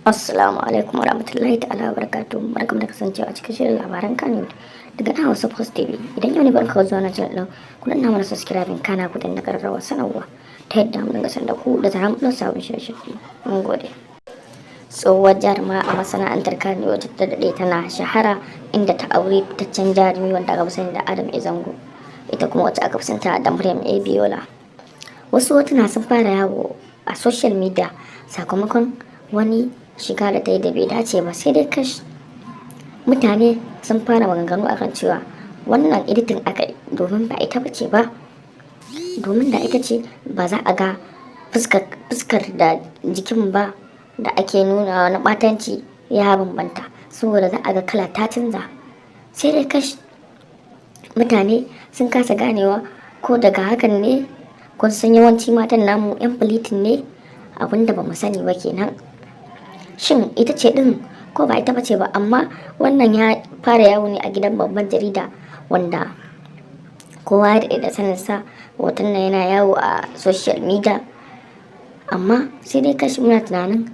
Assalamu alaikum warahmatullahi ta'ala wabarakatuh. Barkamu da kasancewa a cikin shirin labaran Kannywood daga nan Hausa Post TV. Idan yau ne barka zuwa na channel din, ku danna mana subscribing, kana ku danna kararrawar sanarwa ta yadda mu dinga sanar da ku da zarar mu ɗau sabon shirye-shirye. Mun gode. Tsohuwar jaruma a masana'antar Kannywood ta daɗe tana shahara, inda ta auri fitaccen jarumi wanda aka fi sani da Adam A Zango. Ita kuma wacce aka fi santa da Maryam A Biola. Wasu hotuna sun fara yawo a social media sakamakon wani shiga da ta yi da bai dace ba. Sai dai kash, mutane sun fara maganganu akan cewa wannan editing aka yi, domin ba ita bace ba, domin da ita ce ba za a ga fuskar da jikin ba da ake nuna na batanci ya bambanta, saboda za a ga kala ta canza. Sai dai kash, mutane sun kasa ganewa ko daga hakan ne. Kun san yawanci matan namu yan filitin ne, abinda ba mu sani ba kenan, shin ita ce din ko ba ita bace ba. Amma wannan ya fara yawo ne a gidan babban jarida wanda kowa ya daɗe da sanin sa. Hoton nan yana yawo a social media, amma sai dai kashi, muna tunanin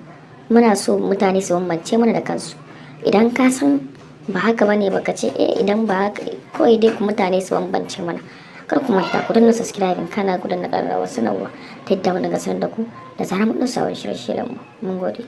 muna so mutane su bambance mana da kansu. Idan ka san ba haka bane, baka ce eh. Idan ba haka, kawai dai ku mutane su bambance mana. Kar ku manta ku danna subscribing, kana ku danna ƙararrawar sanarwa ta yadda mu dinga sanar da ku da zarar mun ɗau sabon shirye-shiryen mu. Mun gode.